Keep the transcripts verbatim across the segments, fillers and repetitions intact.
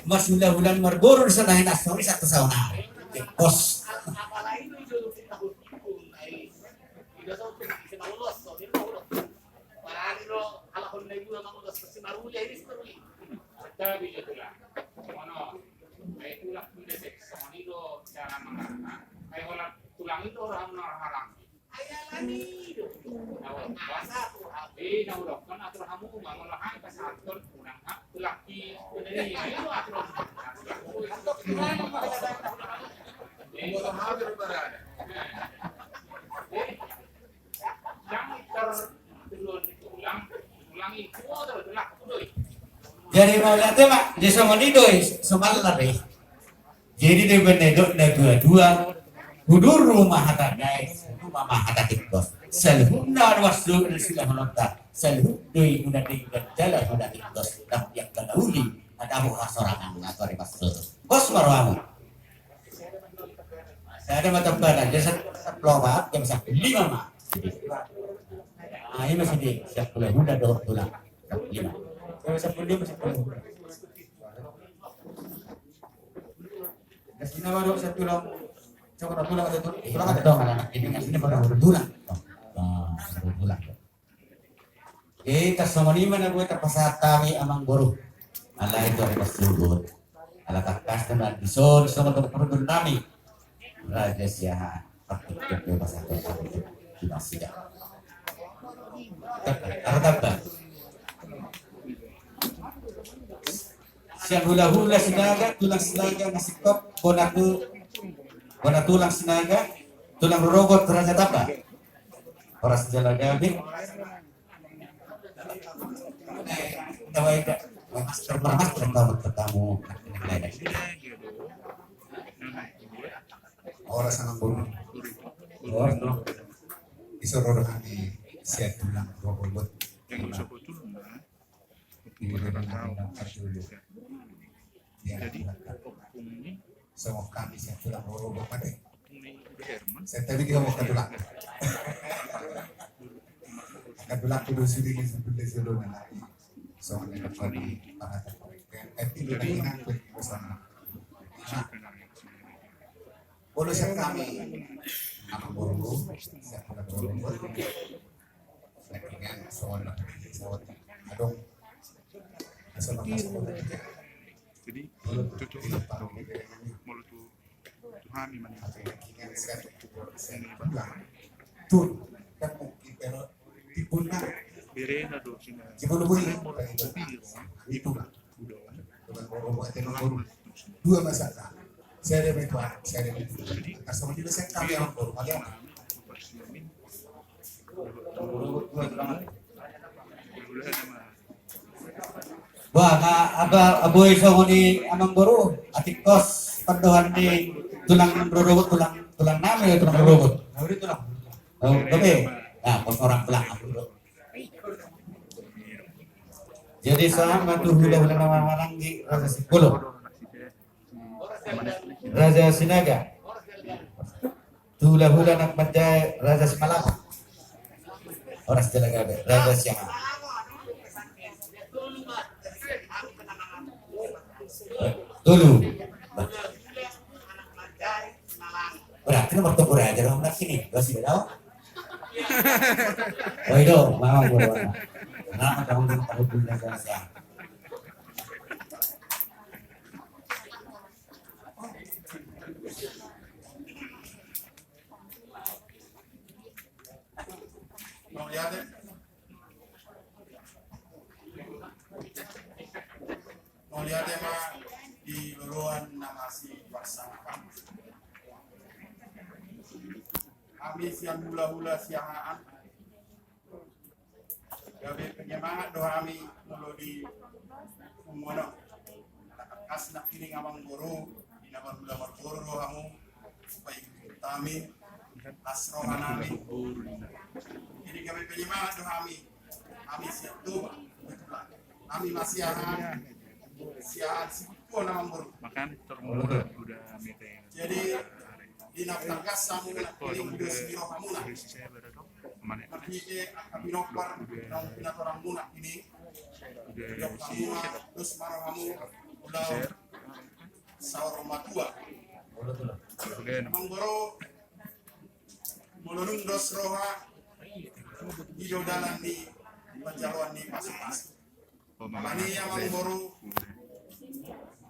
Marhulahula marboru di sana, hinasauri satu sauna. Bos. Jadi mauliate ma, jadi songon i do i, somalna do i. Jadi dia menedok na dua-dua. Huduru ma hata nai, huduru ma hata tingkos. Saluhutna ruas do na sila hononta. Saluhut do i guna denggan jala guna tingkos. Tapi yang kena uli, ada ho hasorangan na tori masuk. Bos maruamu. Sada ma tampana, jam sapulu opat, jam sapulu lima ma. Ah, ima sini, sapulu lima do tulang. Sapulu lima. Sapulu lima, sapulu lima. Gas ini baru satu tulang. Coba tulang ada tu. Tulang ada. Tulang ada. Ini gas ini baru tulang. Ah, baru tulang. Jadi tarsongon i ma na boi tarpasahat hami amangboru. Alai tu ari marsuhut. Ala tangkas na dison songon dohot parhundul nami. Raja Siahaan. Partingkian bebas atau partingkian bebas sida. Ara tamba. Sian hulahula Sinaga, tulang Sinaga na singkop, bona tu, bona tulang Sinaga, tulang rorobot Raja Tamba. Horas jala gabe. Master, master, tamu, tamu. Horas amangboru. Horas do. Di son ro hami sian tulang rorobot. Jadi, songon hami sian tulang rorobot ate. Saya tadi kita mau ke tulang. Angka tulang tu dosi di sini, sini, sini, sini. Songon i ma di pangkatan. Jadi, molo sian hami amangboru, sian tulang rorobot. Jadi, cocok lah. Molo tu, tu hami mani. Ini, Bang. Berena do sina. Itu. Dua masalah. Saya ada betul. Saya ada betul. Asal juga saya kami orang baru. Bah, na, apa, boi songon i amangboru, atik kos pandohan ni tulang rorobot, tulang, tulang nami, tulang rorobot. Oh, oke. Nah, kos orang tulang. Jadi, sahat ma tu hulahula na marhaha, Raja Simbolon. Raja Sinaga. Tu hulahula na manjae, Raja Simalakon. Horas jala gabe, Raja Siahaan. Tolu. Berarti nomor tolu raja dong, berarti nih. Gua sih tahu. Oh, itu, mau gua. Kenapa kamu belum tahu punya Raja Siahaan? Mauliate. Mauliate ma di loloan na masiparsangap. Hami sian hulahula Siahaan. Gabe penyemangat do hami molo di punguan on. Tangkas nangkining amangboru, di na marhula marboru do hamu, paihut hami, las roha nami. Jadi gabe penyemangat do hami, hami sian Toba, hami ma Siahaan, Siahaan sian punguan amangboru. Jadi di na tangkas hamu nangkining dos ni rohamuna. Marhite angka pinompar naung pinatorangmuna i, dos ma rohamuna, Ulaon saur matua. Amangboru, molo dung dos roha, i do dalan ni panjaloan ni pasupasu. Alani i amangboru,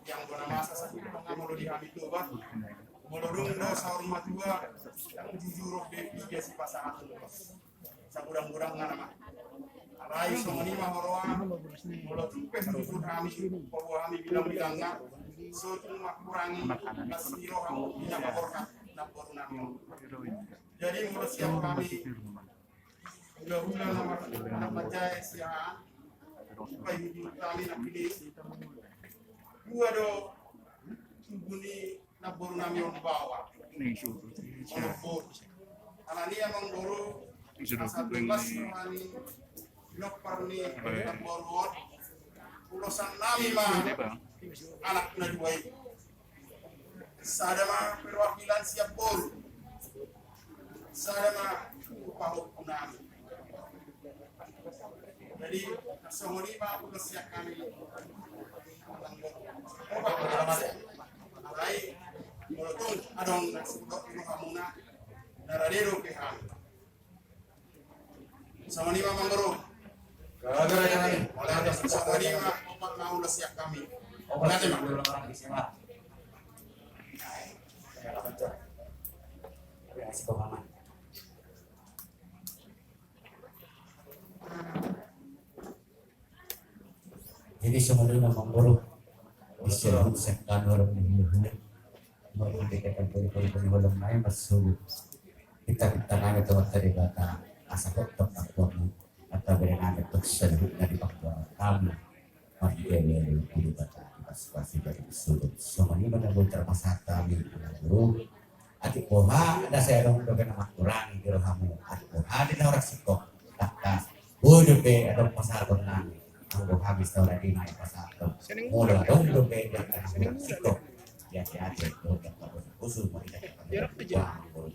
yang bona masa satu molo di hami Toba, molo dung dos saur matua, jujur be piga sipasahaton dos. Sagudang-gudangna nama. Alai songon i ma huroha, molo tung pe jujur hami, paboa hami bilang-bilangna, so tung mangkurangi las ni roha, di na paborhat namboru nami. Jadi molo siap hami, hula-hula na mar-, na manjae sian, paihut-ihut hami na pilih. Dua do tugu ni namboru nami on baoa. Alani i amangboru, asa bebas roha ni pinompar ni namboru on, ulosan nami ma anak na dua i. Sada ma perwakilan sian boru, sada ma pahompu nami. Jadi songon i ma ulos sian hami. Alai molo tung adong na sudok di rohamuna, na rade dope hami. Songon i ma amangboru. Gabe raja nami. Molo adong songon i ma, opat ma ulos sian hami. Opat ma. Jadi songon i ma amangboru, di saluhut sian hami horong ni hulahula, molo di kata poli-poli poli holong nai masuhut. Kita kita nami tu Amanta Debata, asa hot tu angkuanmu, asa bere nami tu saluhutna di pangkuan kami. Marhite ni Debata di pasupasu dari masuhut. Songon i ma na boi tarpasahat hami amangboru. Atik boha, ndang sai adong dope na mangkurangi di rohamu. Atik boha di na horas singkop, tangkas. Boi dope adong pasahaton nami. Anggo hami saola di na i pasahaton. Molo adong dope di angka na horas singkop, di ate-ate dope angka bosu-bosu, molo di angka na mangkurangi.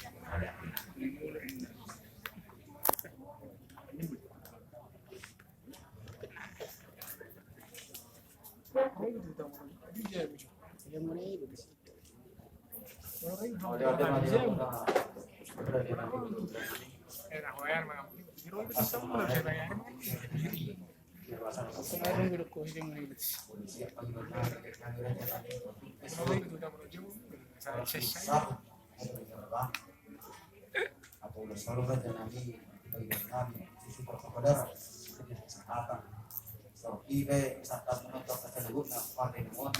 Atau ulos solo raja nami, bagi nami, sisi protokoler, kesehatan. So, ibe, misalkan menonton keseluruhnya, partai nuan.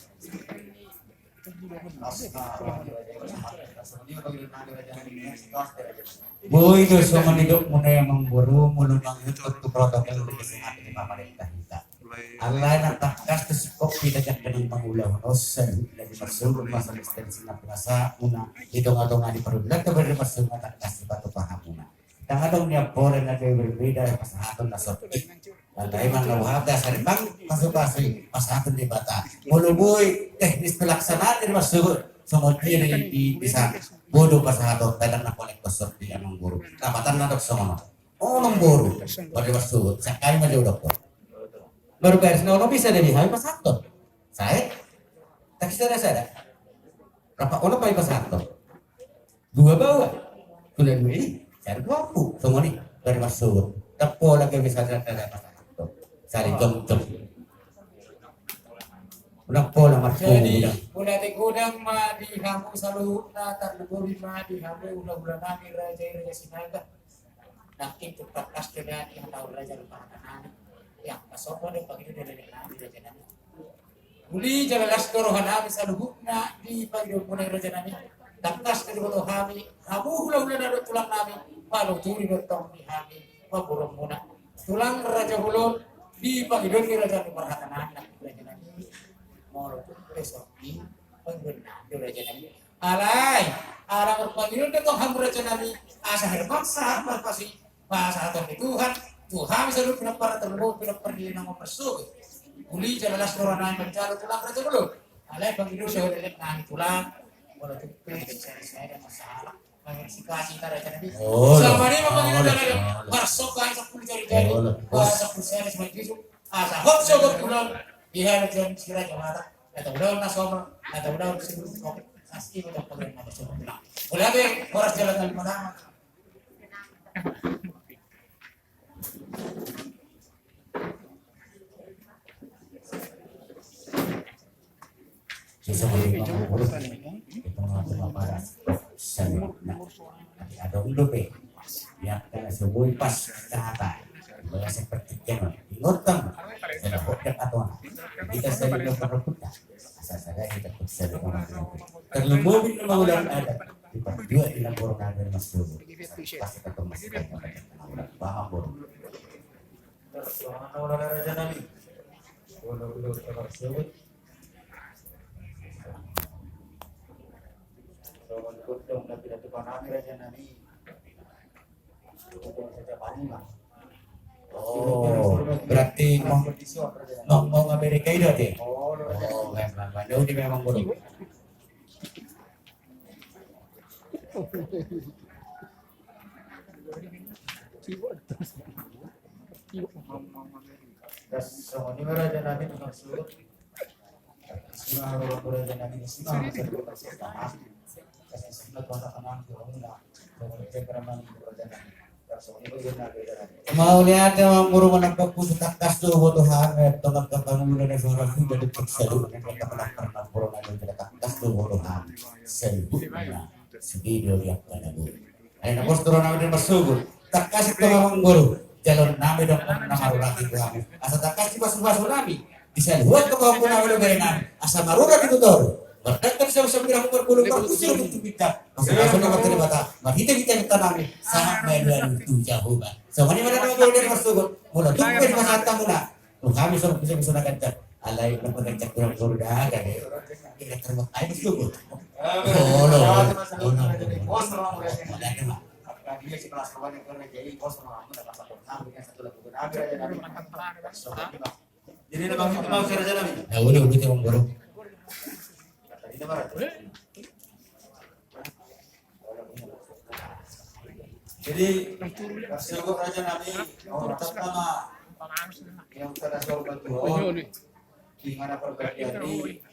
Boi do songon nidokmuna i amangboru, molo mangihuthon tu protokol kesehatan ni pamarenta hita. Alai na tangkas tu singkop hita jala na mangulahon on, saluhutna di masuhut, masalah distancing na puasa, muna di tonga-tonga ni parulangta, bere masuhut na tangkas dipatupa hamuna. Ndang adong nian pola na berbeda pasahaton na sotik. Alai manang na boha pe asa di pangpasupasu i pasahaton Debata. Molo boi teknis pelaksanaan di masuhut, songon dia di, di, di sana. Boi do pasahaton, ndang na pola na sotik amangboru. Lapatanna adong songon on. O amangboru, bere masuhut, sangkali ma jo dokkon. Baru beres na onom i sada di hami pasahaton. Sae? Tapi sada-sada. Rap onom hami pasahaton. Dua baoa. Sudah dua i. Sada dua ompu. Songon i. Bere masuhut. Ndang pola gabe sada-sada pasahaton. Sada jongjong. Ndang pola martong. Jadi, mauliate godang ma di hamu saluhutna, tarlumobi ma di hamu hulahula nami Raja i, Raja Sinaga. Nangkin tung tangkas do di hataon raja dohot parhata nami. Ia, pasomba do pangido ni raja nami, raja nami. Uli jala las do roha nami saluhutna di pangidoanmuna i raja nami. Tangkas do diboto hami, hamu hulahula nami dohot tulang nami, manuturi do tong di hami pamoruonmuna. Tulang raja bolon, di pangidoan ni raja nami parhata nami, raja nami. Molo tung pe songon i pangidoan nami, raja nami. Alai ala marpangidoan do tong hamu raja nami, asa herbang sahat marpasi, pasahaton ni Tuhan tu hami saluhut pinompar, tarlumobi pinompar ni na marsogot. Uli jala las do roha nami manjalo tulang raja bolon. Alai pangidoan sahat leleng nami tulang, molo tung pe sada-sada masalah. Mangantisipasi hita raja nami. Olo. Sama ni ma pangidoan olo, raja nami. Olo. Marsomba sampulu jari-jari. Olo. Sampulu sada simanjujung. Asa hot sogot tulang. Di harajaon si raja mata. Atau udah na soal, atau udah na soal. Pasti udah pakai nama soal. Boleh be, horas jalan dari mana? Sisa melimpah mengurus di tengah-tengah paras. Salut. Nah, nanti ada undup, eh. Yang kena sebui pas kata. Bahasa seperti kena. Ingotkan. Saya hodek atau anak. Kita sering berputar. Asa sadari takut sadari orang tua. Terlebih di mauliate adat. Diperjuang di laporan ada masuk. Pasti ketemu masih ada orang tua. Paham, Bro? Terus, orang tua raja nami. Bola, bola, kita bersebut. Soal kutong, tapi tidak tuh panami raja nami. Oh, berarti mau, mau, mau Amerika itu, deh? Oh, memang, memang. Ya udah, memang, Bro. Das, sama ini raja nami maksud. Mauliate ma amang boru, manang pakusu tangkas do boto hami, tongon kapangulo na suara kuda di persalu, manang kapangulo na suara kuda tangkas do boto hami. Saluhutna sude do di angka na boi. Ai na pos tu roha nami do marsogot. Tangkas do amang boru. Jalo nami do na marurati tu hami. Asa tangkas di pasu-pasu nami. Di saluhut tu pahompu nami do bere nami. Asa marurati tu toru. Bertangkas sama-sama kira aku berbulu berkusir untuk kita. Asa langsung dapat dari mata. Marhite-hite kita nami. Sangat malu-alu tu Jahowa. Sama ni mana nami boru dari marsogot. Mula tunggu di masa tamu na. Tuhan bisa bisa bisa nak kerja. Alai nak kerja kurang kurang dah kan. Kita terima kasih syukur. Oh, lo. Oh, lo. Bos orang udah ada mah. Dia si kelas kawan yang pernah jadi bos orang aku dapat satu enam dengan satu lagu pun ada aja dari. Jadi memang itu mau kerja lagi. Nah, udah udah cuma boru. Tadi nama. Jadi, marsogot raja nami, nomor pertama, yang kita suruh bantu, di mana perbagian ini,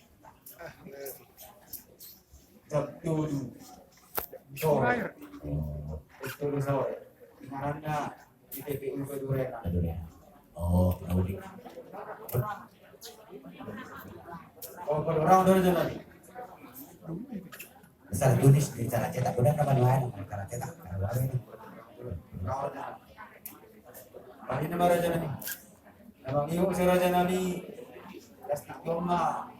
jam tujuh sore. Jam tujuh sore. Di mana di T P U Pedurenan. Oh, Pedurenan. Oh, Pedurenan, Pedurenan. Besar tulis di cara cetak, udah kapan main, cara cetak, cara baru ini. Ini nama raja nami. Nama minggu si raja nami. Plastik cuma.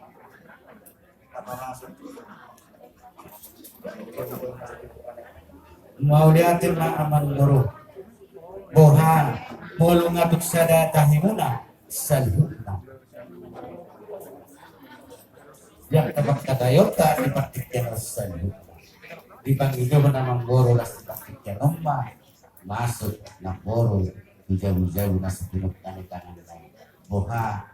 Mauliate ma amang boru. Boha, molo nga tung sada tahimuna, saluhutna. Yang tempat kata yota di partingkian saluhutna. Di panggilan amang boru las di partingkian on ma. Masuk na boru tu jabu-jabu na sapunuk tani tangan. Boha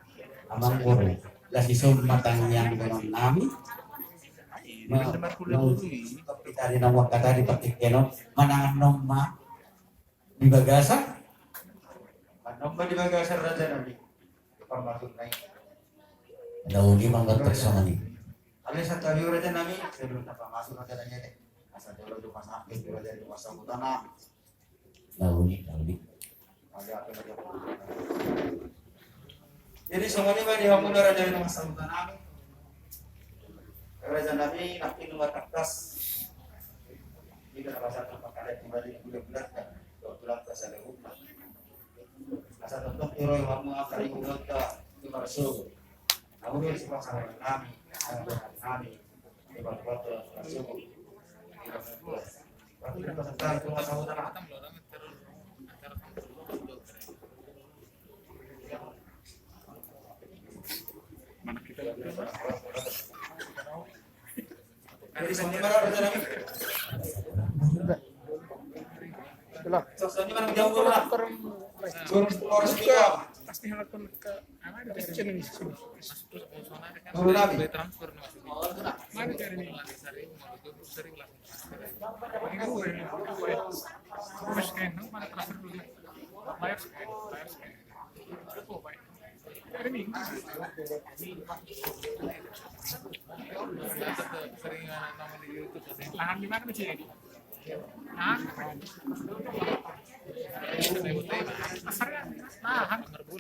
amang boru, las ison ma tangiang dohonon nami. Tapi tadi na muak kata di partingkian on, manang annon ma di bagasan. Annon ma di bagasan raja nami. Pamasuk nai. Ada uli manggatak sama ni. Ada satu raja nami, sebelum tak pamasuk raja nami. Asal jolo tu pasakit raja di masa utama. Lauli, lauli. Jadi songon i ma di hamu na raja di masa utama nami. Raja nami nangkin nunga tangkas. Ida na pasal na pangkalet di balik bulan-bulan kan. Dua bulan pasal rumah. Asa tongtong tiro hamu angka di bulan ka di marso. Nauli si pasangan nami, pasangan nami. Pasti akan ke Turun lagi. Lahan di mana sih? Lahan. Lahan.